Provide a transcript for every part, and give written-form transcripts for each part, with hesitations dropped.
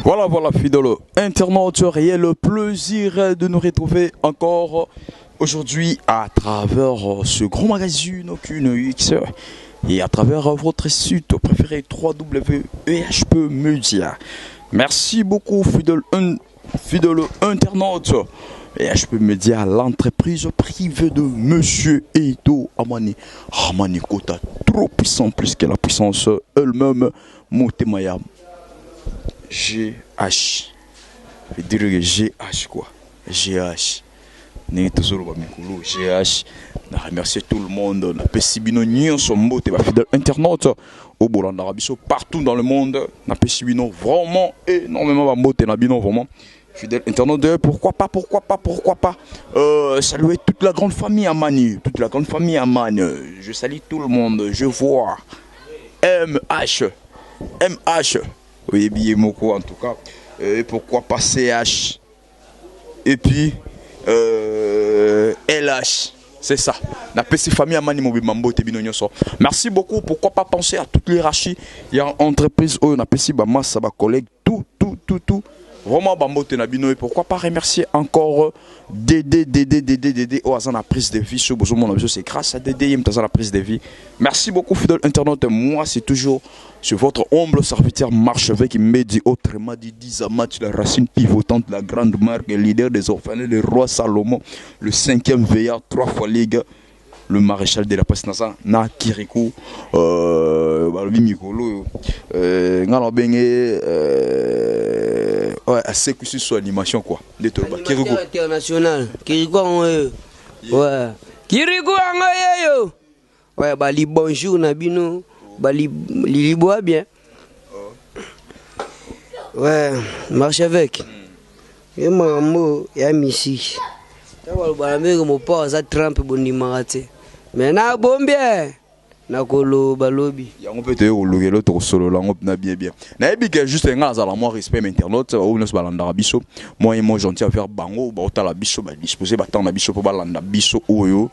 Voilà, voilà, fidèle internaute, réel plaisir de nous retrouver encore aujourd'hui à travers ce grand magazine Aucune X et à travers votre site préféré 3W EHP Media. Merci beaucoup, fidèle, fidèle internaute. EHP Media, l'entreprise privée de Monsieur Edo Amani. Amani Kota, trop puissant plus que la puissance elle-même. Motema ya GH. Je dirais que GH quoi. GH. Ndenge tozoloba mikolo GH. Na remercier tout le monde. Napesi bino nyonso mbote ba fidèle internaute oyo bolandaka biso partout dans le monde. Napesi bino vraiment énormément ba mbote na bino vraiment. Fidèle internaute, pourquoi pas, pourquoi pas, pourquoi pas saluer toute la grande famille Amani, toute la grande famille Amani. Je salue tout le monde, je vois MH, MH, oui, billet moko en tout cas. Et pourquoi pas CH, et puis LH. C'est ça. Napesi famille Amani mobimba mbote bino nyonso. Merci beaucoup. Pourquoi pas penser à toute l'hierarchie? Il y a entreprise oyo napesi ba massa ba collègue tout tout tout tout. Vraiment bambote na bino et pourquoi pas remercier encore DD DD DD DD oyo aza na prise de vie sur bozomona biso, c'est grâce à DD ye aza na prise de vie. Merci beaucoup, fidèle internaute. Moi, c'est toujours sur votre humble serviteur Marchevêque Medi, autrement dit Dizamat, la racine pivotante, la grande marque, le leader des orphelins, le roi Salomon, le cinquième veillard, trois fois ligue, le maréchal de la presse naza na Kirikou. Balobi mikolo nga na benge ouais, asekwisi so animation quoi nde toloba Kirikou. International Kirikou yango oyo, ouais, Kirikou yango yeyo, ouais. Bali bonjour na bino, bali liliboa bien, ouais. Marche avec ye makambo ya misiki. Ntango baloba na mbenge mopao aza trempe, bondimaka te, me nabombi nakoloba lobi. Yango mpe toye kolukela, tokosolola yango na bien bien. Nayebi ke juste nga azala mwa respect ma internaute oyo nyonso balandaka biso, moi ye mo gentil envers bango baotala biso, badispose batemps na biso mpo balanda biso oyo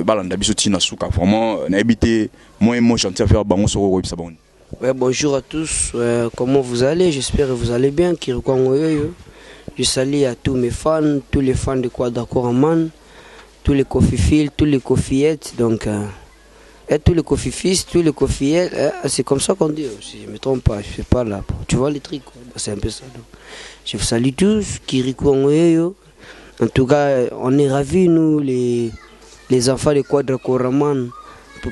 balanda biso ntina suka. Vraiment nayebi te, moi ye mo gentil envers bango, soko okoyebisa bango. Ouais, bonjour à tous. Comment vous allez? J'espère que vous allez bien. Kirikou Ngoyoyo. Je salue à tous mes fans, tous les fans de Quadra Koraman, tous les Koffiphils, tous les Koffiettes. Donc, et tous les Koffifils, tous les Koffiettes. C'est comme ça qu'on dit, si je ne me trompe pas. Je ne sais pas là. Tu vois les trucs, quoi. C'est un peu ça. Donc, je vous salue tous. Kirikou Ngoyoyo. En tout cas, on est ravis, nous, les enfants de Quadra Koraman.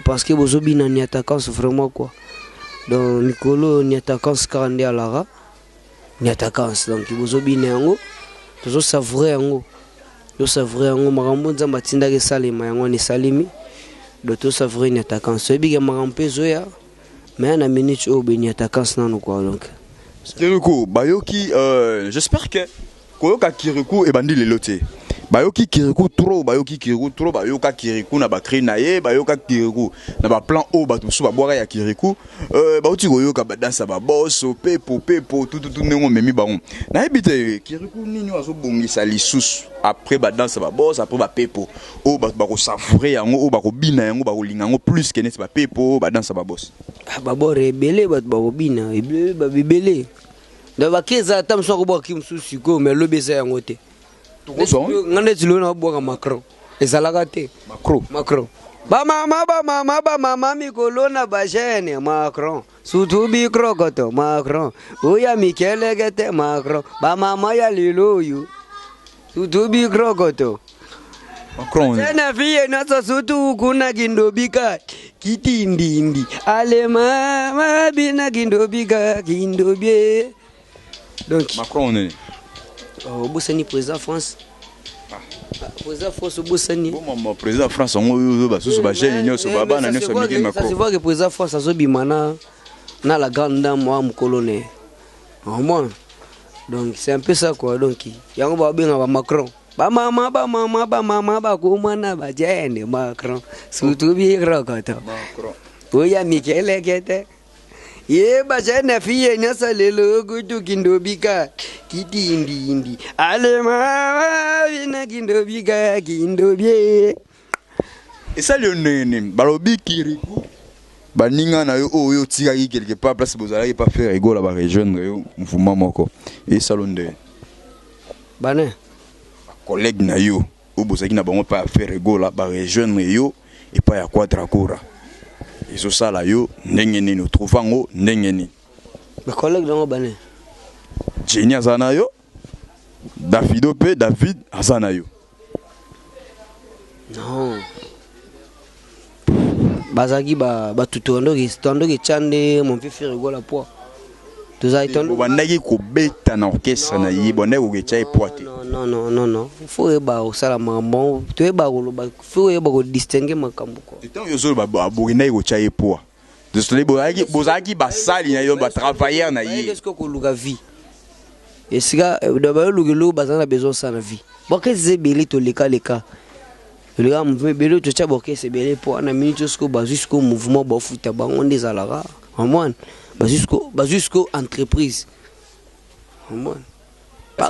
Parce que bozobina ni attaquants vraiment quoi. Donc mikolo ni attaquants kaka nde alaka ni attaquants, donc bozobina yango, tozosavourer yango, tozosavourer yango. Makambo Nzambe atindaki esalema, yango wana esalemi. Donc tosavourer ni attaquants, toyebi ke makambo mpe ezoya, mais na minute oyo boye ni attaquants nano quoi, donc. Kirikou, bayoki j'espère que koyoka Kirikou ebandi lelo te. Bayoki Kirikou trop, bayoki Kirikou trop, bayoka Kirikou na bacri na ye, bayoka Kirikou na baplan oyo bato mosusu babwaka ya Kirikou. Bauti koyoka badanse ya baboso pepo pepo tututu ndenge omemi bango. Nayebi te Kirikou nini oyo azobongisa lisusu après badanse ya baboso, après bapepo oyo bato bakosavourer yango, oyo bakobina yango, bakolinga yango plus ke neti bapepo, badanse ya baboso. Ah, babore ebele, bato bakobina ebele, babebele. Donc baki eza ata mosu akobwaka mosusu sikoyo, mais lobi eza yango te. Tokozwa nga neti loyo nabwaka Macron, ezalaka te. Macron. Macron, bamama bamama bamama mikolo na bagene Macron, surtout bikrokoto Macron oya mikelekete Macron, bamama ya lelo oyo, surtout bikrokoto. Macron. Tena fille nyonso, surtout kuna kindobika kitindindi, ale mama bina kindobika kindobie, donc. Macron nini? Obosani président France? Ah, président France obosani? Bomama président France yango oyo basusu bagene nyonso, babana nyonso mike Ça se Macron. voit que président France azobima na la grande dame wa mokolo ne omona. Donc c'est un peu ça quoi. Donc yango babenga ba Macron, bamama bamama bamama bakoma na bajene Macron, surtout bikrokoto. Macron. Oya mikelekete ye bajene fille nyonso lelo kutu kindobika kitindindi, ale mama bina kindobika kindobie. Esali yo ndenge nini? Balobi Kirikou. Baninga na yo oyo otikaki quelque part place bozalaki pa Ferre Gola, ba rejoindre yo mouvement moko, esalo nde? Bane? Collègue na yo oyo bozalaki na bango epai ya Ferre Gola, ba rejoindre yo epai ya Quadra Kora, ezosala yo ndenge nini? Otrouve yango ndenge nini? Bacollègue nango bane? Jenny aza na yo, Davido mpe David aza na yo. Non, bazalaki bato tondoki tya nde mon vieux Ferre Gola poids, tozalaki. Bobandaki kobeta na orchestre na ye, bobandaki koketya ye poids te? Non, non, non, non, faut oyeba kosala makambo, toyeba koloba, faut oyeba kodistingue makambo quoi. Ntango ozoloba bokendaki kotya ye poids, bozalaki basali na yo, batravailleur na ye. Est-ce koluka vie esika bayoluka eloko, baza na besoin osala na vie. Baorchestre eza ebele, tolekaleka, toleka mouvement ebele, totya baorchestre ebele mpo wana minute oyo sikoyo bazwi sikoyo mouvement, baofuta bango nde ezalaka omwana, bazwi sikoyo entreprise, omwana.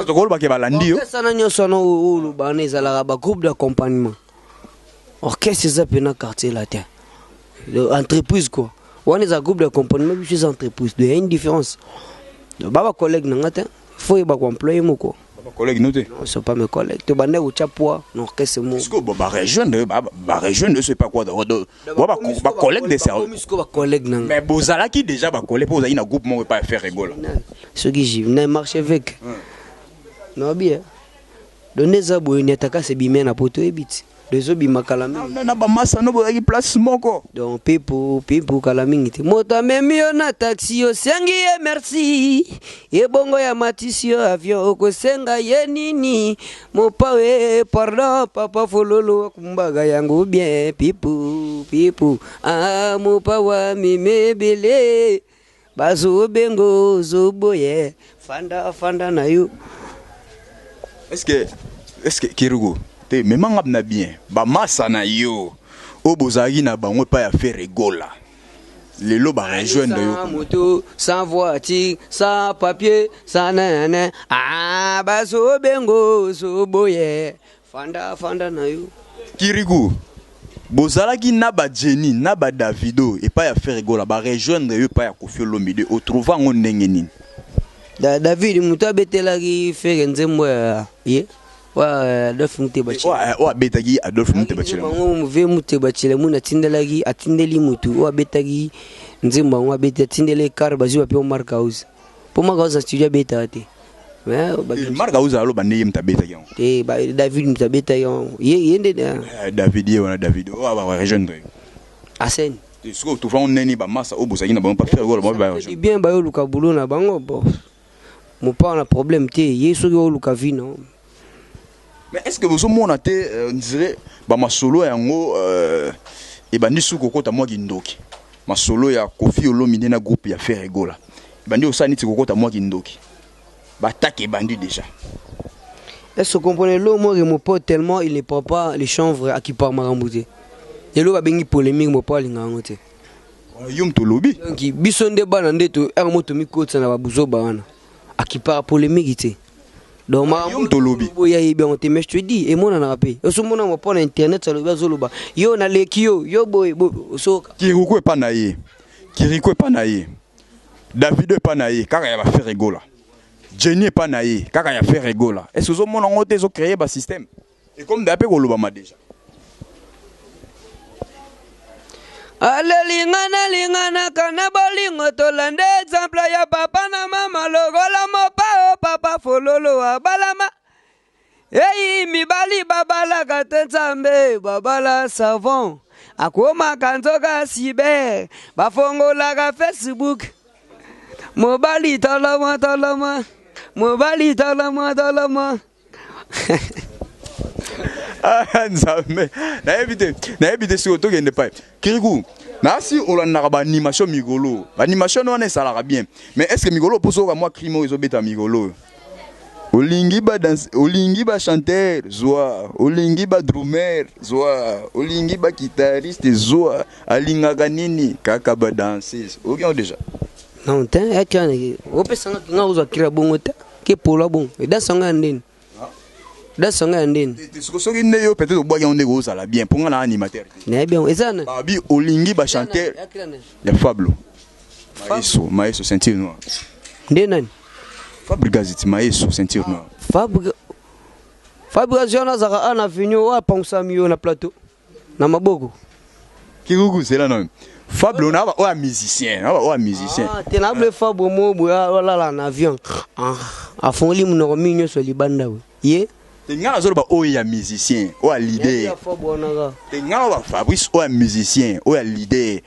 Tokolobake balandi yo. Orchestre wana nyonso wana oyo oloba wana ezalaka bagroupe d'accompagnement. Orchestre eza mpena Quartier Latin, entreprise quoi. Wana eza groupe d'accompagnement, biso eza entreprise, donc y a une différence. Donc ba bacollègue na nga te, faut oyeba koemploye moko. Collègue no te? Non, sont pas mes collègues. Tobanda kotya poids na orchestre moko. Sikoyo barejoindre, barejoindre so epa Quadra, bacollègue de service. Sikoyo bacollègue na nga. Mais bozalaki déjà bacollègue mpo ozalaki na groupe moko epa ya Ferre Gola. Soki na marche avec naobi donc nde eza boye, niataka se bimia na poto, oyebi ti do ezobima kala mingi. Na bamasa no bozalaki place moko. Donc pepo pepo, kala mingi te, moto amemi yo na taxi, osengi ye merci, ebongo ya matisi yo avion, okosenga ye nini? Mopawe pardon, papa Fololo akumbaka yango bien. Pipu pipu, ah, mopawa meme ebele bazobengo, ozoboye, fanda fanda na yo. Est-ce que Kirikou te memanga na bien bamasa na yo oyo bozalaki na bango epai ya Ferre Gola, lelo barejoindre yo? Sans moto, sans voiture, sans papier, sans nene, ah, bazobengo, ozoboye, fanda fanda na yo. Kirikou, bozalaki na bajeni na badavido epai ya Ferre Gola, barejoindre yo epai ya Koffi Olomide, otrouve yango ndenge nini? David moto abetelaki Ferre nzembo ya ye wa Adolphe Muteba. Oyo abetaki Adolphe Muteba. Bango ve Muteba Chilemunu atindelaki, atindeli mutu oyo abetaki nzembo yango, abeti, atindeli car, bazwi bape Mark House, mpo Mark House na studio abetaka te. Mark House aloba nde ye moto abetaki yango. Te, David moto abetaki yango, ye nde. David ye wana, David oyo barejoindre yo. Aseni. Sikoyo tovango ndeni bamasa oyo bozalaki na bango pa Ferre Gola bango? Bien, bayoluka boulot na bango. Bon, mopa na problème te, ye soki oluka vie non. Mais est ce que bozomona te on dirait bamasolo yango ebandi soki kokota mwa kindoki? Masolo ya Koffi Olomide na groupe ya Ferre Gola ebandi kosala neti kokota mwa kindoki, batake ebandi déjà. Est-ce que comprenez l'eau? Moi, mopo tellement il ne prend pas les chanvres akipar makambo te. Lelo babengi polémique, mopo alinga yango te. Yo moto olobi. Donc biso nde bana nde to ere mo tomikotisa na babuzoba wana, akipaka polémique te. Donc yo moto olobi. Oyo ayebi yango te, mais je te dis, emonanaka mpe osomona mopo na internet alobi, azoloba yo naleki yo, yo boye boye, osoka. Kirikou epa na ye, Kirikou epa na ye, Davido epa na ye kaka ya baFerre Gola, Jenny epa na ye kaka ya Ferre Gola. Est ce ozomona yango te ezocréer basystème ekomi daya mpe kolobama déjà? Alelingana linganaka na bolingo, tolanda exemple ya papa na mama lokola mopao papa Fololo abalama. Ei, mibali babalaka te, Nzambe babala savon akomaka nzoka cyber, bafongolaka Facebook, mobali toloma toloma, mobali toloma toloma. Ah, Nzambe, nayebi te, nayebi te. Sikoyo tokende pai Kirikou, nasi olandaka baanimation mikolo, baanimation wana esalaka bien, mais est ce que mikolo mposo oyoka mwa crime oyo ezobeta mikolo oyo? Olingi badanse, olingi bachanteur, zwa, olingi badrummer, zwa, olingi baguitariste, zwa, alingaka nini kaka badanseuse, oyoki yango déjà? Non te, opesanga nga ozwa kira bongo te, ke pola bongo edanse yango ya ndeni. Danse yango ya ndeni? Soki nde yo, peut-être obwaki yango ndenge ozala bien, mpo nga na animateur te. Nayebi yango eza na Babi olingi bachanteur ya Fablo Maeso, Maeso ceinture noire. Nde nani? Fabregas ti Maeso ceinture noire. Fabregas wana azalaka a na avenue oyo apangusami yo na plateau na maboko. Kikuku zela nano Fablo na oyo ya musicien, na oyo ya musicien. Ah, te, na ble Fabro mo boye alala na avion. Ah, afongoli monoko mingi nyonso libanda boye ye. Te, nga nazoloba oyo ya musicien, oyo ya leader. Ya Fabro wana kaka. Te, nga na Fabrice oyo ya musicien, oyo ya leader,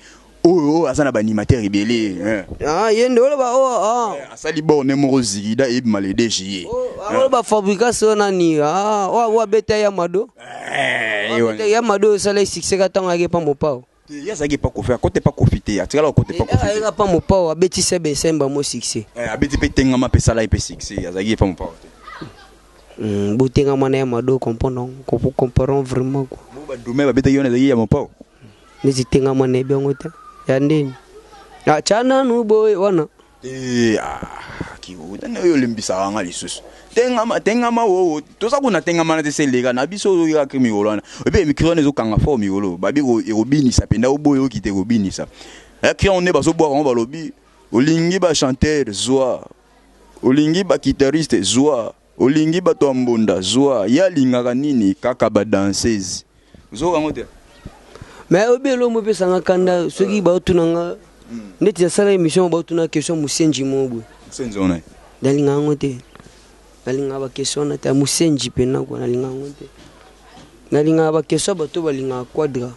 oyo aza na baanimateur ebele, hein. Ah, ye nde oloba oyo, ah. Asali borne moko zigida eyebima le 2 juillet. Oloba Fabricas oyo nani? Ah, oyo abeta ya Mado. Eh, ye wana. Ya Mado osala succès ka ntango ayaki pa Mopao. Te, ye azalaki epa Kofi, akote pa Kofi te, atikala kote pa Kofi te. Ayaka pa Mopao, abeti sebe esemba mo succès. Eh, abeti mpe tengama mpe esala ye mpe succès, azalaki epa Mopao te. Botengama na ya Mado, comprendre, comparons vraiment quoi. Bo badume babetaki wana ezalaki ya Mopao. Neti tengama nayebi yango te ya ndeni. Ah, tya nanu boye wana. Te, ah, kiutani oyo olembisaka nga lisusu. Tengama, tengama wowo, toza kuna, tengama na te, se eleka na biso oyo kaka mikolo wana. Epe mikro wana ezokanga fort mikolo babi ekobinisa mpenza, oboya oki te, ekobinisa. Cri nde bazobwaka yango, balobi olingi bachanteur zwa, olingi baguitariste zwa, olingi bato ya mbonda zwa, ye alingaka nini kaka badanseuse, ozoyoka yango te. Mais oyebi eloko epesanga kanda, soki baotuna nga neti asala émission, baotuna question mosenji mo boye. Senzi wana. Nalinga yango te, nalingaka baquestion wana te ya mosenji mpena kua, nalinga yango te. Nalingaka baquestion ya bato balingaka Quadra.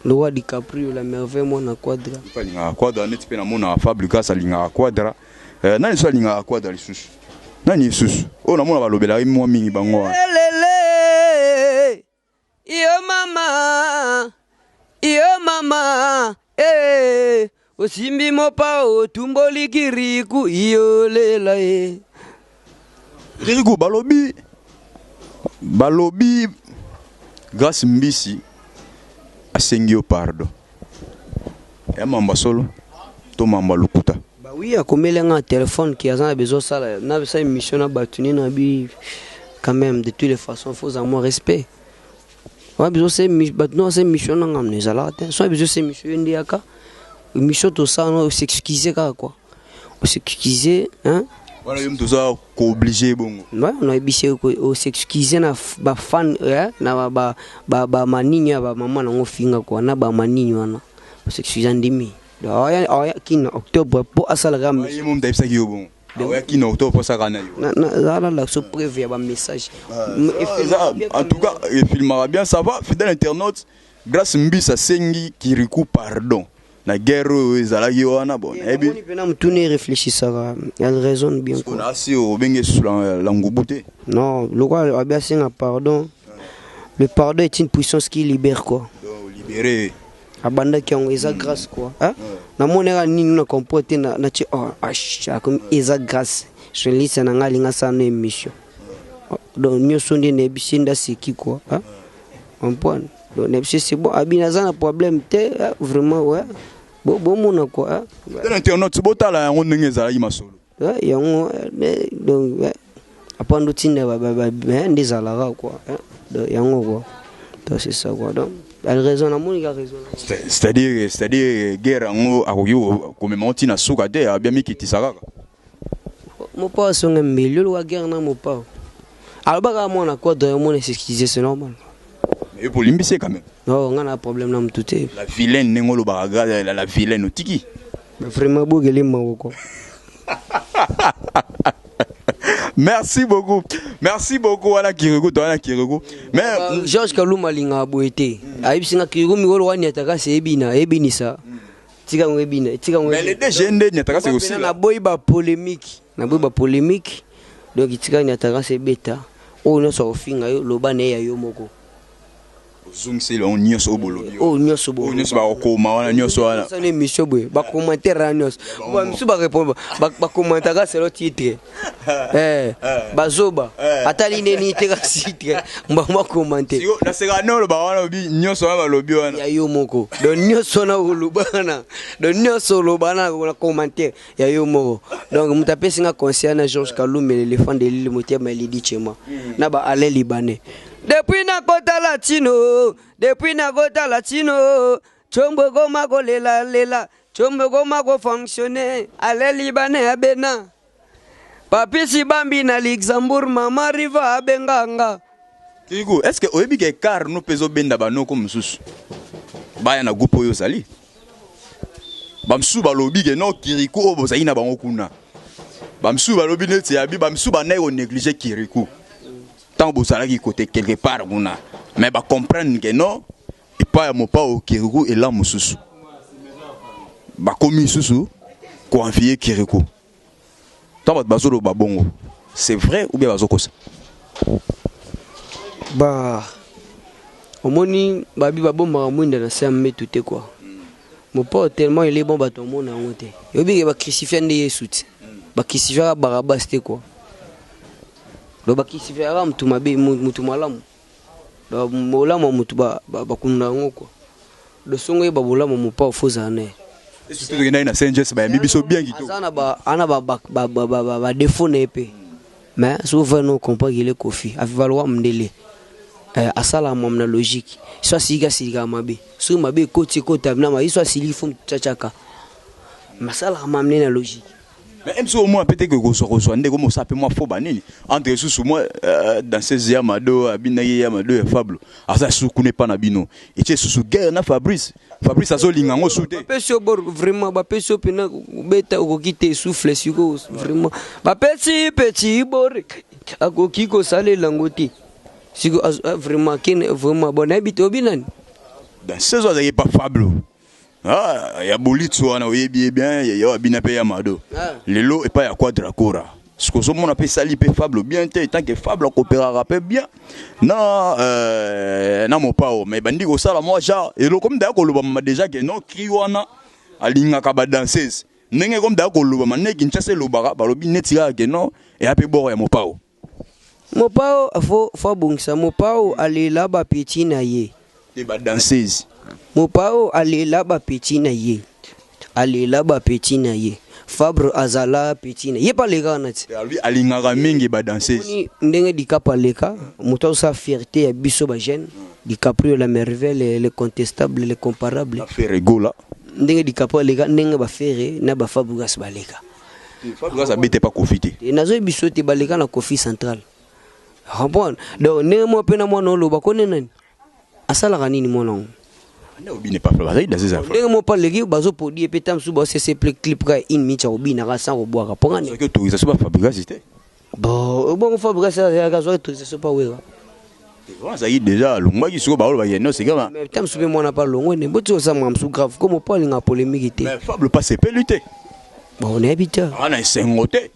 Le roi DiCaprio, la merveille, mwana Quadra. Mpe alingaka Quadra, neti mpe namonaka Fabricas alingaka Quadra. Eh, nani so alingaka Quadra lisusu? Nani lisusu oyo namona balobelaka ye mwa mingi bango wana? Lele yo mama, yo mama, eh, osimbi mopa otumboli Kiriku yolela ye. Kiriku, balobi Grâce Mbisi asengi yo pardon ya mamba solo to mamba lokuta? Bah oui, akomeli nga na téléphone ki aza na besoin osala na sa émission na bato nini na bi. Quand même, de toutes les façons, faut ozala respect wana. Biso se bato no asa émission na nga ezalaka te. So biso se émission, yo nde yaka émission tosala no os'excuse kaka quoi, os'excuse, hein. Wana yo moto oza kooblige bongo? Ouais, nayebisi ye os'excuse na bafan, na bamanini ya bamama nango finga quoi, na bamanini wana os'excuse, andimi. Aya kina octobre mpo asalaka. Ye mo moto ayebisaki yo bongo, aoyaki na octobre mpo asalaka na yo? Zala lakso preuve ya bamessage. En tout cas efilmaka bien. Ça va, fidèle internaute, Grâce Mbisi asengi Kiriku pardon na guerre oyo ezalaki wana. Bon, nayebi. Mpena motuni réfléchissaka, elle raisonne bien quoi. Asi obenge susu la ngubu te? Non, lokwa abi asenga pardon. Le pardon est une puissance qui libère quoi. Donc libéré. Abandaki yango eza grâce quoi, hein? Namonaka nini na comprendre te, natie oh, akomi eza grâce journaliste na ngai alinga asala no émission. Donc nyonso nde nayebisi nde aseki quoi, hein? Comprendre, donc nayebisi c'est bon, abi naza na problème te, hein? Vraiment, ouais, bomona quoi, hein? Fidèle internaute, botala yango ndenge ezalaki masolo. Ouais, yango donc, ouais. Après ndotinda nde ezalaka quoi, hein? Donc yango quoi, donc c'est ça quoi. Donc elle raison, namoni ka raison. C'est-à-dire guerre yango akoki komema ngo ntina suka te, abia mikitisa kaka. Mopao asonga mbeli oloka guerre na Mopao, alobaka mwana Quadra, omona s'excuse, c'est normal. Mais yo polimbisi ye quand même? Non, nga na problème na mutu te. La vilaine, ndenge olobaka la vilaine, otiki. Vraiment, bokele mawa quoi. Merci beaucoup, merci beaucoup. Wana Kiriku to wana Kiriku, mais Georges Kaluma alingaka boye te, ayebisi nga Kiriku mikolo wani ataka se ebina ebinisa, tika ngo ebina, tika ngo. Mais le DG nde niataka se kosila. Naboyi bapolémique, naboyi bapolémique. Donc tika niataka se ebeta, oyo nyonso akofinga yo, loba na ye ya yo moko. Ozongiseli bango nyonso oyo bolobi. Oyo nyonso oyo nyonso bakokoma wana nyonso wana. Osala émission boye, bacommentaire wana nyonso, bamisusu barépondre, bacommentaka selon titre. Bazoba ata lineni te, kasi titre mbango bacommenter. Naseka ne oloba wana, obi nyonso wana balobi wana. Ya yo moko. Donc nyonso wana oloba wana, donc nyonso oloba wana na commentaire ya yo moko. Donc moto apesi nga conseil na Georges Kalume, l'éléphant de l'île, motema Elidi Chema na ba Alain Libanais. Depuis nakota latino, depuis nakota latino, tshombo ekoma kolelalela, tshombo ekoma kofonctionne. Alain Libanais abena Papisi Bambi na Luxembourg, mama Riva abenganga. Kirikou, est ce que oyebi ke car no mpe ezobenda banoko mosusu baya na groupe oyo ozali? Bamosusu balobi ke no Kirikou oyo bozali na bango kuna, bamosusu balobi neti yabi, bamosusu bandaki konéglige Kirikou ntango bozalaki kote quelque part kuna, mais bacomprendre ke no epai ya Mopao Kirikou ela mosusu bakomi lisusu koenvie Kirikou. Ntango bato bazoloba bongo, c'est vrai ou bien bazokosa? Ba omoni babi babombaka mwinda na se ya mbetu te kua. Mopao tellement ele bon, bato bamona yango te. Yobi ke bacrucifia nde Yesu ti bacrucifiaka Barabas te kua. Donc bacrucifiaka mutu mabe, mutu malamu, bolamu ya mutu bakunda yango kua. Donc songo oyeba bolamu ya Mopao, fo ozala na ye. Surtout tokendaki na Saint Jes, bayambi biso bien kitoko. Aza na ba ana ba défaut na ye mpe, mais souvent no comprend qu'il est Kofi avivalwa mndele. Asalaka mwam na logique. So asiliki, asilikaka mabe. Soki mabe ekoti, ekota na ma ye. So asiliki, fo tiatiaka masalaka mam ne na logique. Mais mso omona peut-être que kozwa kozwa nde komosala mpe mwa fo banini entre lisusu mwa danseuse ya Mado abinaki ya Mado ya Fablo aza susu kuna epa na bino, etie susu guerre na Fabrice. Fabrice azolinga yango su te. Bapesi yo bor, vraiment bapesi yo mpena beta, okoki te souffle sikoyo. Vraiment bapesi petit bor, akoki kosalela yango te sikoyo. Vraiment kene, vraiment bon, nayebi te obi nani. Danseuse oyo azalaki epa Fablo, ah, ya bolitso wana, oyebi ye bien, ya abina mpe ya Mado. Lelo epai ya Quadra Kora soki ozomona mpe esali mpe Fablo bien te, tant que Fablo akopéraka mpe bien na Mopao, mais bandi kosala mwa genre eloko comme daya kolobama déjà ke no cri wana alingaka badanseuse, ndenge comme daya kolobama nde Kinshasa elobaka, balobi neti kaka ke no eya mpe bord ya Mopao. Mopao fo abongisa. Mopao alela bapeti na ye. Te, badanseuse. Mopao alela bapeti na ye, alela bapeti na ye. Fabre azala peti na ye mpe alekaka na ti. Alobi alingaka mingi badanseuse. Omoni ndenge Dicap aleka, moto azosala fierté ya biso bajeune, Dicaprio la merveille, le contestable, le comparable. Ferre Gola. Ndenge Dicaprio aleka, ndenge baFerre na baFabregas baleka. Fabregas abete pa Kofi te. Nazoyebi biso te, baleka na Kofi Central, comprendre? Donc ndenge moko mpe na mwana oloba kone nani asalaka nini mwana ngo. Nde obine pa bazali danseuse ya Ndenge moko mpe aleki, bazopodi ye mpe ta mosusu baosese clip kaka une minute ya kobinaka sans kobwaka mponga. Soki autorisation ba Fabregas te. Bon, bongo Fabregas azalaka azwaki autorisation mpa Wera. Wana azalaki déjà alongwaki, sikoyo baolobaki no sekama. Mais ta mosusu mpe mwana mpe alongwe nde boti osala mosusu grave ko mopo alingaka polémique te. Mais Fablo pa sepeli te. Bon, nayebi te. Aza na esengo te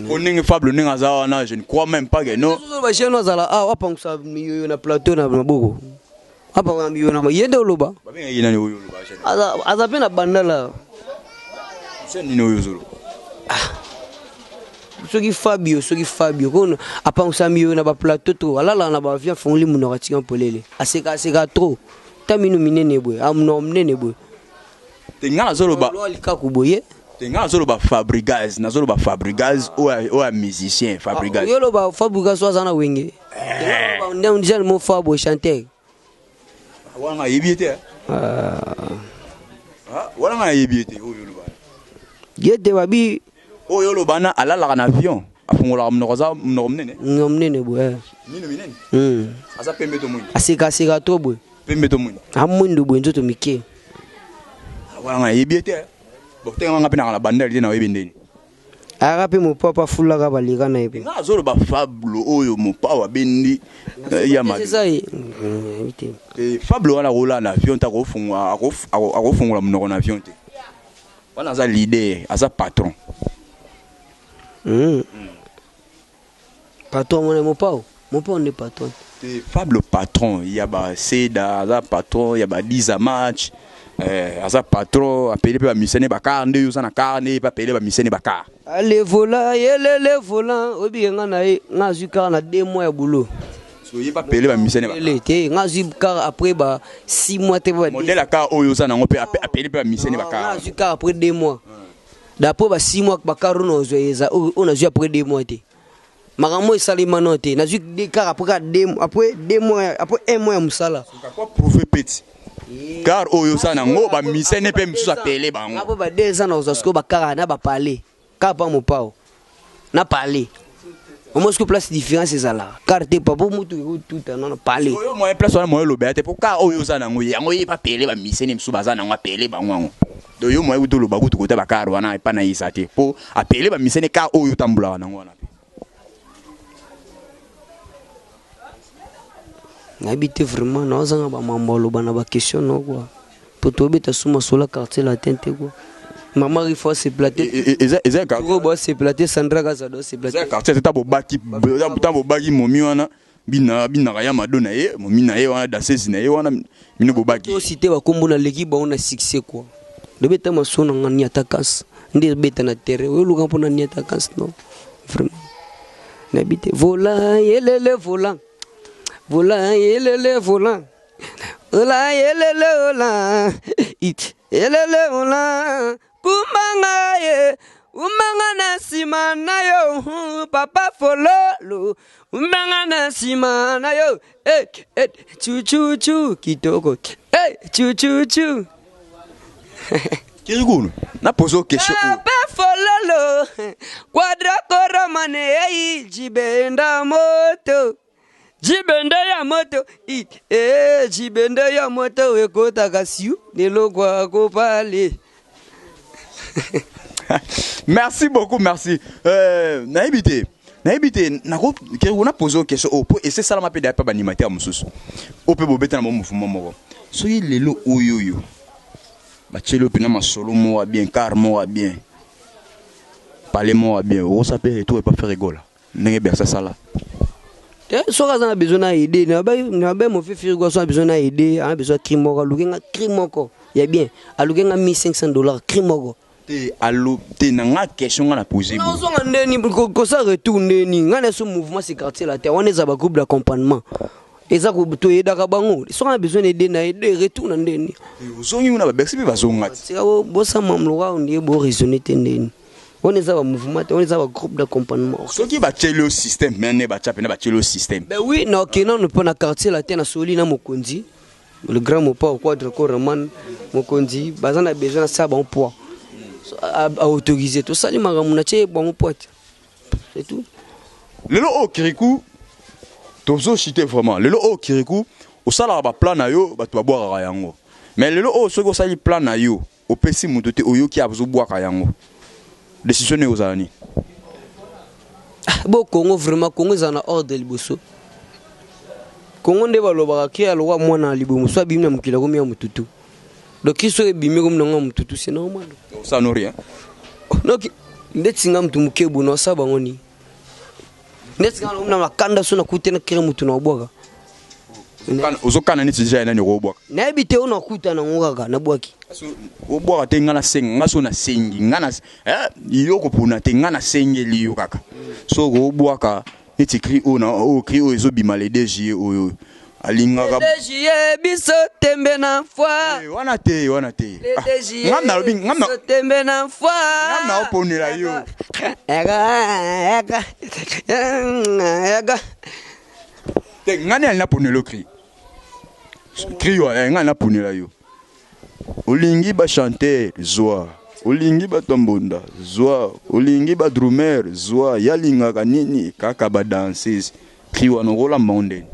po ndenge Fablo ndenge aza wana, je ne crois même pas que non. Bajeune azala awa apangusa miyoyo na plateau na maboko, apangusa miyoyo na ye nde oloba. Babengaki nani oyo oloba? Aza mpe na bandala. Jeune nini oyo ozoloba? Soki Fabio, soki Fabio kono apangusa miyoyo na baplateau to alalaka na baavion, afongoli monoko, atika polele, aseka aseka trop, ta mino minene boye, amonoko monene boye. Te, nga nazoloba likaku boye. Te, nga nazoloba Fabrigaz, nazoloba Fabrigaz oyo ya musicien Fabrigaz. Yo oloba Fabrigaz oyo aza na Wenge, nde jeune mo fa boye, chanteur. Wana nga ayebi ye te. Wana nga nayebi ye te oyo oloba. Ye te babi. Oyo oloba na alalaka na avion, afungolaka monoko, aza monoko monene. Monoko monene boye. Mino minene. Aza pembe to mwindu? Aseka aseka to boye. Pembe to mwindu? Amwindu boye, nzoto mike. Wana nga nayebi ye te. Bon, te, nga mpe naka na bandali te, nayebi ndeni. Ayaka mpe mopapa afulaka baleka na ye mpe. Nga azoloba Fablo oyo Mopao abendi ya Mado. Eza ye te. Fablo wana akolala na avion te, akofungola monoko na avion te. Wana aza leader, aza patron. Patron mona Mopao, Mopao nde patron. Te Fable patron ya ba Seda aza patron ya ba Diza match eh, aza patron apele pe ba misene ba car nde yo oza na car nde ye pe apele ba misene ba car. Ale volant yelele volant oyebi ke nga na ye nga azwi car na 2 mois ya boulot. So ye pe apele ba misene ba car. Te nga azwi car après ba 6 mois te ba Modèle ya car oyo oza nango pe apele pe ba misene ba car. Nga azwi car après 2 mois. D'après ba 6 mois ba car oyo nazwa eza oyo nazwi après 2 mois te. Makambo esalema no te nazwi car après kaka 2 après 2 mois après 1 mois ya mosala. Soka ko prouver petit. Car oyo oza nango ba misene pe misusu apele bango. Après ba 2 ans nakozwa sikoyo ba car na ba palais. Car pa mopao. Na palais. Omo sikoyo place différence ezalaka. Car te papa mutu ekotuta na palais. Oyo moyen place wana moyen olobela te po car oyo oza nango yango ye pa pele ba misene misusu baza nango apele bango yango. Donc yo moyen kutu oloba kutu kota ba car wana epa na ye eza te po apele ba misene car oyo otambolaka nango wana. Nayebi te vraiment naozanga ba mambo aloba na ba question no quoi. Po tobeta su masolo ya quartier latin te quoi. Mama Rifa sepela te. Eza eza quartier. Bo sepela te Sandra Kazado sepela te. Eza quartier te ta bobaki ta bobaki momi wana bina binaka ya mado na ye momi na ye wana danseuse na ye wana bino bobaki. To citer ba kombo na leki bango na succès quoi. Lobeta masolo na nga niata kasi nde ebeta na terrain oyo luka mpona niata kasi non vraiment. Nayebi te volant yelele volant volant yelele volant volant yelele volant it yelele volant kumba ye umanga na nsima na yo papa fololo umanga na nsima na yo eh, eh, chuchuchu kitoko eh, chuchuchu Kirikunu na pose yo question oyo. Papa fololo quadra koromane ei jibenda moto jibende ya moto i eh, jibende ya moto ekotaka siu neloko akopale. Merci beaucoup, merci. Nayebi te. Nayebi te nako Kirikou na pose yo question oyo po ese esalama mpe deya mpe baanimateur mosusu oyo mpe bobeta na bango mouvement moko soki lelo oyo oyo batieli yo mpena masolo moko ya bien car moko ya bien palais moko ya bien okosa mpe retour epa Ferre Gola ndenge Bercy asala. Te soki aza na besoin na aide na ba mofe Ferre Gola soki aza besoin na aide aza besoin cri moko aluki nga cri moko ya bien aluki nga 1500 dollars cri moko. Te alo te na nga question nga na poser boye. Nazonga ndeni kosa retour ndeni nga na so mouvement c'est quartier la terre wana eza ba groupe d'accompagnement eza ko toyedaka bango soki na besoin aide na aide retour na ndeni. Ozongi kuna ba Bercy pe bazonga ti. Tika bosama mloka ondie bo raisonner te ndeni wana eza ba mouvement te wana eza ba groupe d'accompagnement. Soki batieli yo système mais ne batia pena batieli yo système. Ben oui na okende nanu mpo na quartier la terre na soli na mokonzi. Le grand Mopao Quadra Koraman mokonzi baza na besoin na sa bango poids a autoriser tosali makambo na tie bango poids c'est tout. Lelo oyo Kirikou tozo chiter vraiment lelo oyo Kirikou osalaka ba plan na yo bato babwakaka yango mais lelo oyo soki osali plan na yo opesi moto te oyoki azobwaka yango décision nayo ozala nini? Bo Congo vraiment Congo ezala na ordre liboso. Congo nde balobaka ke aloka mwana na libumu so abimi na mokili akomi ya mututu. Donc ki soki ebimi komi nango ya mututu c'est normal. Ça no rien. Donc ndeti nga mutu moke boye nasala bango nini? Ndeti nga nakomi na makanda so nakuti na kere mutu na obwaka. Ozokana neti deja ya nani okobwaka? Nayebi te oyo nakuta nango kaka nabwaki. Obwaka te nga nasenga nga so nasengi nga na yo kopona te nga nasengeli yo kaka. So okobwaka neti cri oyo na oyo cri oyo ezobima le 2 juillet oyo alingaka le 2 juillet biso tembe na foi. Eh, wana te wana te. Le 2 juillet Nga nalobi nga na biso tembe na foi. Nga naoponela yo. Ega ega ega. Te nga nde naponela yo cri. Cri wana nga naponela yo. Olingi ba chanteur zwa, olingi bato ya mbonda zwa, olingi ba drummer zwa, yalingaka nini kaka ba danseuse. Cri wana okolamba ngo ndeni?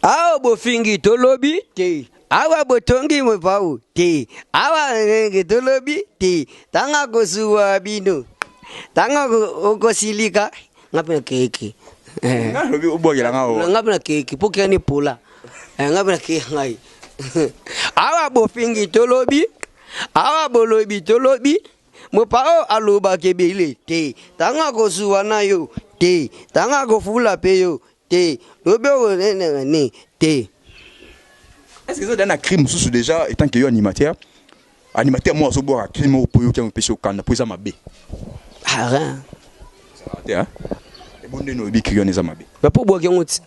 Awa bofingi tolobi te, awa botongi mopao te, awa ndenge tolobi te, tanga kosuwa bino, tanga okosilika nga mpe na keke. Nga lobi obwakela nga oyo. Nga mpe na keke po keka ni pola. Nga mpe na keke ngai. Awa bofingi tolobi, awa bolobi tolobi, mopao alobaka ebele te, tanga kosuwa na yo te, tanga kofula pe yo. Te, lobi okonenene te. Est ce que eza na cri mosusu déjà étant que yo animateur, animateur moko azobwaka cri moko mpo yoki yango epesi okanda mpo eza mabe? Ah, rien. Ezalaka te, hein? Ebo ndeni oyebi cri wana eza mabe? Bapo obwaki yango ti.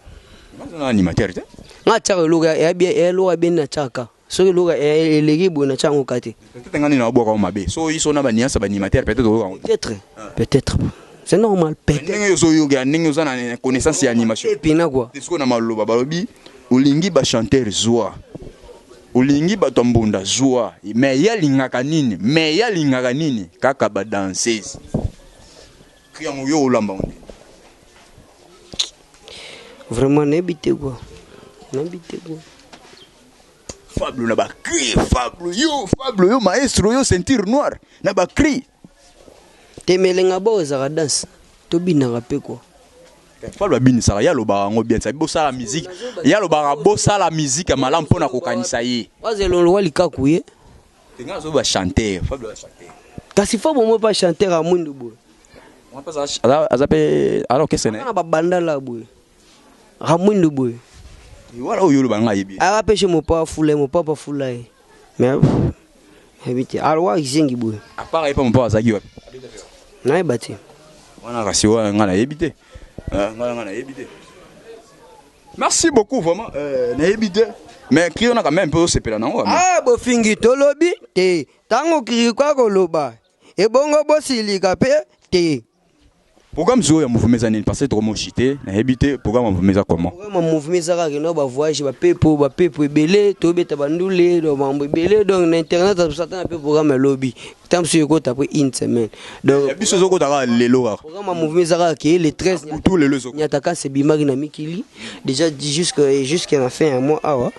Nga na animateur te. Nga atiaka eloko eloko abeni, natiaka soki eloko eleki boye, natia yango ka te. Peut-être nga nini naobwaka yango mabe so oyi so na baniance ya baanimateur, peut-être oyoka yango. Peut-être, peut-être, c'est normal, peut-être. Ndenge ozoyokela, ndenge oza na connaissance ya animation. Epena quoi. Sikoyo na maloba balobi, olingi bachanteur, zwa, olingi bato ya mbunda, zwa, mais ye alingaka nini? Mais ye alingaka nini? Kaka badanseuse. Cri yango yo olamba ngo ndenge? Vraiment nayebi te quoi, nayebi te quoi. Fablo na bacri, Fablo yo, Fablo yo, maestro yo, ceinture noire na bacri. Te, melenga bo ezalaka danse, tobinaka mpe quoi. Fablo abinisaka, ye alobaka yango bien, sabi bosala musique, ye alobaka bosala musique ya malamu mpona kokanisa ye. Waza elongo wa likaku ye. Tenga azo bachanteur, Fablo bachanteur. Kasi fo bomo pa chanteur ya mwindu boye. Aza mpe ala orchestre na ye. Na babandala boye, ramwindu boye. Wana oyo oloba nga ayebi. Aka peshe mopa afula ye, mopa afula ye, mais yebi te alwa kizengi boye. À part ye mpe mopa azalaki wapi? Nayeba te. Wana kasi wana nga nayebi te. Nga nayebi te. Merci beaucoup vraiment. Nayebi te, mais cri wana quand même mpe osepela nango. Ah, bofingi tolobi te, ntango kirikwa koloba ebongo bosilika mpe te. Programme oyo ya mouvement eza nini? Parce que tokomoshi te, nayebi te programme ya mouvement eza comment. Programme ya mouvement eza kaka kende bavoyage, bapepo bapepo ebele, tobeta bandule, donc makambo ebele. Donc na internet ata na mpe programme elobi ntango mosusu ekota après une semaine, donc Ya biso ezokota kaka lelo kaka. Programme ya mouvement eza kaka ke le 13. Butu lelo ezokota. Nyatakas ebimaki na mikili déjà jusque na fin ya mois awa.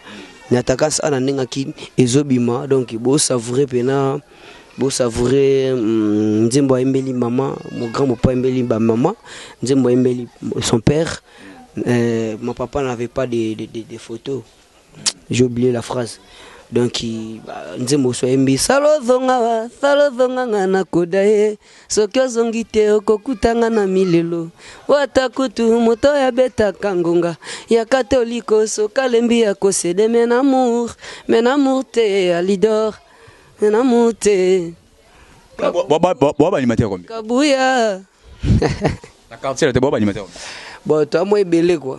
Nyatakas ana ndenge aki ezobima, donc bosavoure mpena, bosavoure nzembo ayembeli mama, mon grand mopa ayembeli bamama, nzembo ayembeli son père. Mon papa n'avait pas de photos, j'ai oublié la phrase. Donc nzembo so ayembi salo ozonga wa salo ozonga nga nakoda ye, soki ozongi te okokutanga na milelo, wata kutu moto oyo abetaka ngonga ya katoliko, soki alembi ya kosede men amour, men amour te alidor, men amour te. Boa baanimateur combien? Kabuya. Na quartier te, boa baanimateur combien? Bon, toa mwa ebele quoi.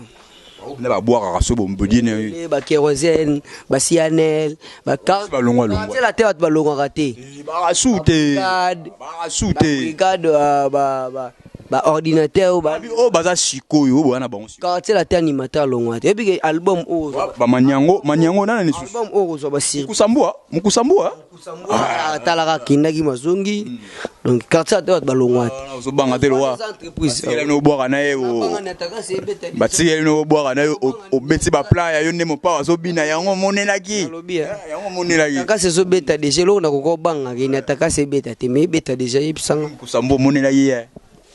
Na babwakaka so bombodine. Bakérosène, basianel. Balongwa longwa. Te, bato balongwaka te. Bakasu te, bakasu te. Brigade, baordinateur. Oyo baza sikoyo, oyo boya na bango sikoyo. Quartier la te, animateur alongwa te. Ebike album oyo. Bamanyango, manyango nana lisusu. Album oyo kozwa basir. Mukusambua, mukusambua. Atalaka, akendaki mazongi. Donc quartier ate, bato balongwa te. Ozobanga te lowa. Entreprise. Batikeli bino obwaka na ye, batikeli bino obwaka na ye, obeti baplan ya yo nde mopawa azobina yango omonelaki. Nalobi, eh. Yango omonelaki. Kasi ezobeta déjà, eloko nakoka obangaka eni atakasi ebeta te, mais ebeta déjà, yebisanga. Mokusambo omonelaki ye,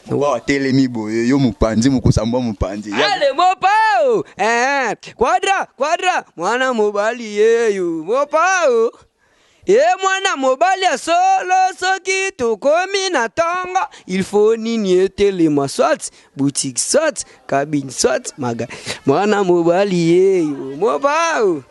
mopawa atelemi boye, yo mopanzi, mokusambo mopanzi. Ale mopao, eh, quadra quadra, mwana mobali yeyo mopao e, mwana mobali ya solo, soki tokomi na ntongo, il faut nini etelema, soit boutique, soit cabine, soit maga. Mwana mobali yeyo mopao,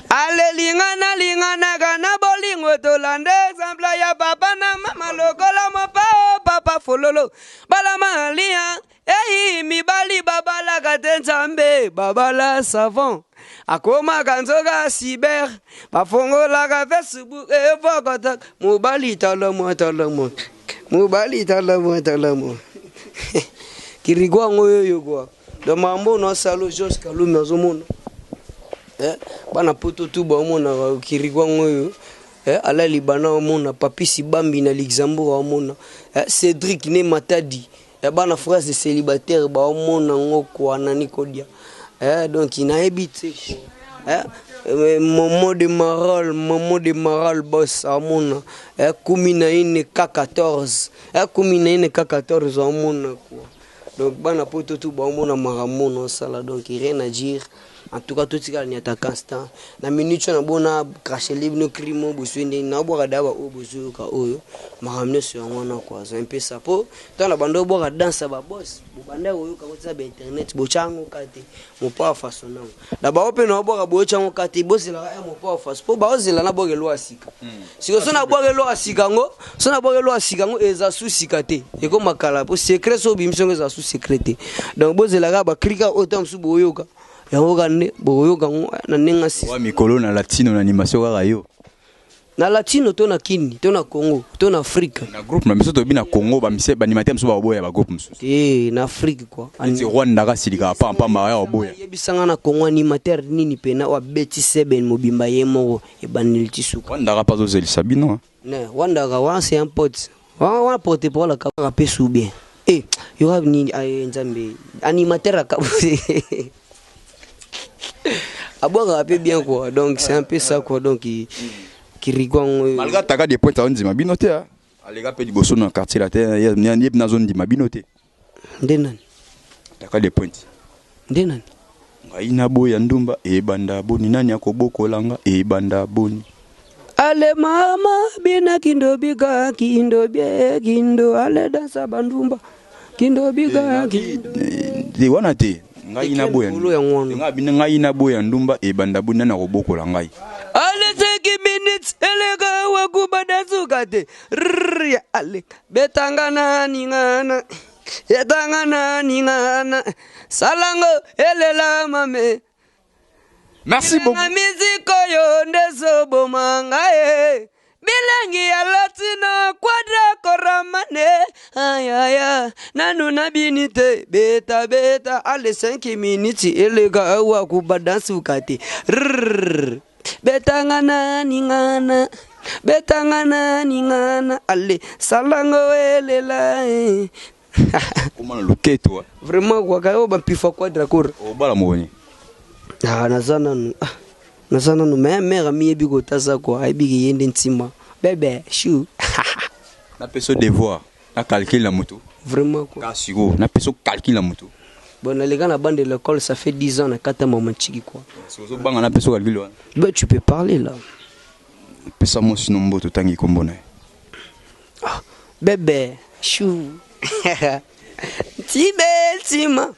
ale lingana linganaka na bolingo, tolanda exemple ya papa na mama lokola mopao, papa fololo balama alia. Ei, mibali babalaka te, Nzambe babala savon, akomaka nzoka cyber, bafongolaka Facebook evokota mobali talomo talomo, mobali talomo talomo, kirigwa yango oyo kwa. Donc makambo oyo nasala, George Kalumi azomona, bana poto tu baomonaka kirigwa yango oyo. Ala libana omona Papisi Bambi na Luxembourg, aomona Cédric ne Matadi, ya bana phrase célibataire baomona ngo kwa nani kodia. Donc nayebi te quoi. Momo de Marol, Momo de Marol boss aomona, 14 K14, 14 K14 aomona quoi. Donc bana poto tu baomona makambo nosala, donc rien à dire. En tout cas totikala niata constant na minute oyo nabona cracheli bino crimo bozwi ndenge naobwaka daba oyo bozoyoka oyo makambo nyonso yango wana kua za mpe sa mpo ntango na banda obwaka danse ya babos bobanda koyoka kotia ba internet botya yango ka te mopawa faso nango na bango mpe naobwaka boyotya yango ka te bozelaka ya mopawa faso mpo baozela nabwaka eloko ya sika siko so nabwaka eloko ya sika yango so nabwaka eloko ya sika yango eza su sika te ekoma kala mpo secret so obimisi yango eza su secret te. Donc bozelaka bakrika oyo ntango mosusu boyoka yango kaka nde bokoyoka yango na ndenge asisi. Wa mikolo na latino na animation kaka yo. Na latino to na kini to na Congo to na Afrique. Na groupe na biso toyebi na Congo ba mise ba animateur mosusu bakoboya ba groupe mosusu. Te na Afrique quoi. Neti Rwanda kasilikaka pamba pamba ya koboya. Yebisanga na Congo animateur nini pena oyo abeti seben mobimba ye moko ebandeli ti suka. Rwanda kaka azozelisa bino. Ne Rwanda kaka wana c'est un pote. Wana wana porte parole kaka pe sous bien. Eh yoka nini aye Nzambe animateur akaba abwakaka mpe bien quoi, donc c'est un peu ça quoi. Donc kirigwango malgré ataka des points azondima bino te, aleka mpe liboso na quartier la te, ye mpe azondima bino te. Nde nani? Ataka des points. Nde nani? Ngai naboya ndumba ebanda boni, nani akobokolanga ebanda boni. Ale mama bina kindo bika kindo bie kindo ale dansa bandumba kindo bika kindo. Te wana te, ngai naboya ngai naboya ndumba ebanda boni, nani akobokola ngai. Ale 5 minutes eleka wakubada suka te. Rrrr, ale betanga nani ngana etanga nani ngana salango elela mame. Merci beaucoup. Na miziki oyo nde ezoboma ngai bilengi ya latino quadra koramane ayaya nanu nabini te beta beta ale 5 minutes eleka awa kubada suka te. Rrrr. Betanga nani ngana betanga nani ngana ale salango elela eh. Koma na loketo. Vraiment quoi, kayo bampifa quadra kora. Obala mokoni. Ah, naza nanu ah, naza nanu mais mère amiyebi kotasa quoi, ayebi ke ye nde ntima bebe chou. Napesa devoir na calcul na moto. Vraiment quoi. Ka sikoyo napesa calcul na moto. Bon, naleka na bande de l'école, ça fait 10 ans na kata mama chiki quoi. Ozobanga napesa calcul wana. Bah, tu peux parler là. Pesa mwasi no mboto otangi kombo na ye. Ah, bebe chou tibe ntima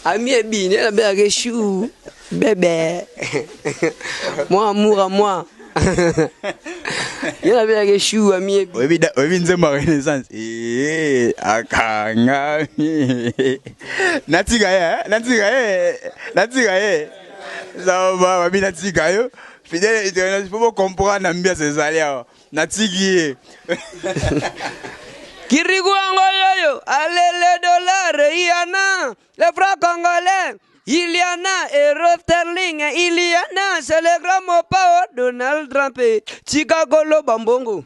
ami ebini nabengaka chou bebe moi amour à moi ye nabengaka chou ami ebi. Oyebi nzembo ya Renaissance ee akangami natika ye natika ye natika ye zaba babi natika yo fidèle éternel, faut comprendre na mbiasa ezali awa natiki ye. Kirikou yango yoyo alele dollar yana le franc congolais il y en a euro sterling il y en a c'est le grand mopao Donald Trump tika koloba mbongo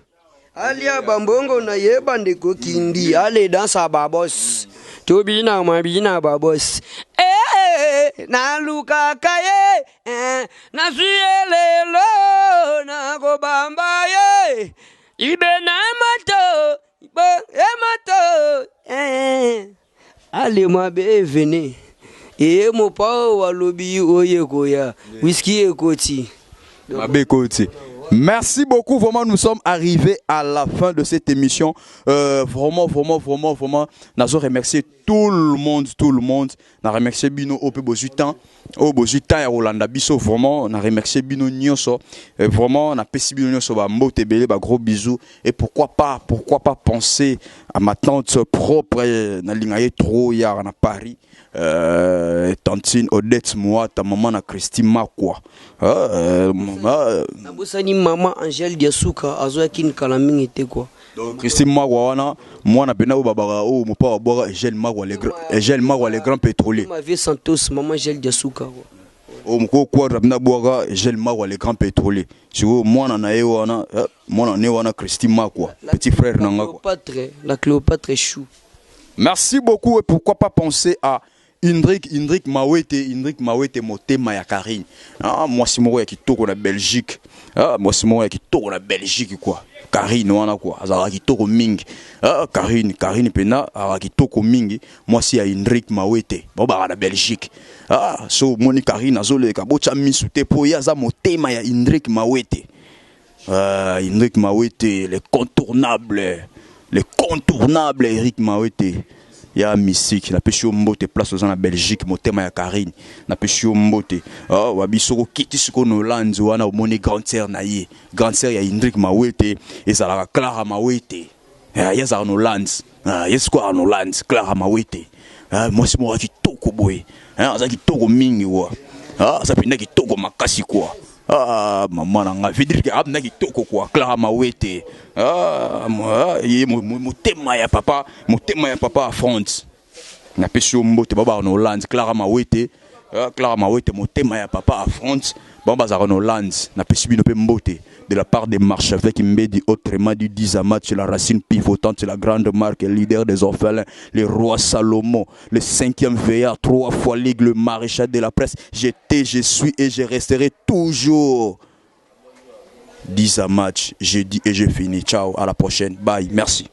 alia bambongo na yeba ndeko kindi ale dansa babos tobina mabina babos eh nalukaka ye eh, nazwi elelo nakobamba ye ibe na moto bo emoto eh. Ale mabe evene eye mopao alobi oye koya whisky ekoti. Mabe ekoti. Merci beaucoup. Vraiment, nous sommes arrivés à la fin de cette émission. Vraiment, vraiment, vraiment, vraiment, nous remercier tout le monde, tout le monde. Nous remercier bino au peu besoin temps, au besoin temps ya Rolanda biso. Vraiment, nous remercier bino nyonso. Vraiment, na pesi bino nyonso ba mbote belé, ba gros bisous. Et pourquoi pas penser à ma tante propre, na lingaye trop ya na Paris. Tantine Odette moi, ta maman na Christine Makwa. Nabosani maman Angèle Diasuka azoyaki nkala mingi te quoi. Donc Christine Makwa wana mwana pena oyo babaka oyo mopa wa bwaka Angèle Makwa le grand, Angèle Makwa le grand pétrolier. Ma vie Santos maman Angèle Diasuka quoi. Oyo moko quadra pena bwaka Angèle Makwa le grand pétrolier. Siko mwana na ye wana, mwana ne wana Christine Makwa, petit frère nanga quoi. Cléopâtre, la Cléopâtre chou. Merci beaucoup et pourquoi pas penser à Indrik, Indrik Mawete, Indrik Mawete motema ya Karine. Ah, moi si moko ya kitoko na Belgique. Ah, mwasi moko ya kitoko na Belgique quoi. Karine wana quoi, azalaka kitoko mingi. Ah, Karine, Karine pena azalaka kitoko mingi, mwasi ya Hendrik Mawete, bao na Belgique. Ah, so moni Karine azoleka, botya misu te po ye aza motema ya Hendrik Mawete. Ah, Hendrik Mawete, le contournable, le contournable Eric Mawete. Ya mystique, napesi yo mbote place oza na Belgique, motema ya Karine, napesi yo mbote. Oh, wabi soko kiti siko na Hollande wana omoni grande sœur na ye, grande sœur ya Hendrik Mawete ezalaka Clara Mawete. Ah, ye azalaka na Hollande. Ah, ye sikoyo azalaka na Hollande, Clara Mawete. Ah, mwasi moko ya kitoko boye. Ah, aza kitoko mingi wa. Ah, aza mpenza kitoko makasi kwa. Ah, mama na nga, veut dire que aza kitoko kwa, Clara Mawete. Ah, ye motema ya papa, motema ya papa à France. Napesi yo mbote babaka na Hollande, Clara Mawete. Ah, Clara Mawete, motema ya papa à France. Bango bazalaka na Hollande. Napesi bino mpe mbote de la part des Marchevêques Mbedi, autrement dit Dizamat, la racine pivotante, la grande marque, leader des orphelins, le roi Salomon, le cinquième veillard, trois fois ligue, le maréchal de la presse. J'étais, je suis et je resterai toujours. Dizamatch, j'ai dit et j'ai fini. Ciao, à la prochaine. Bye, merci.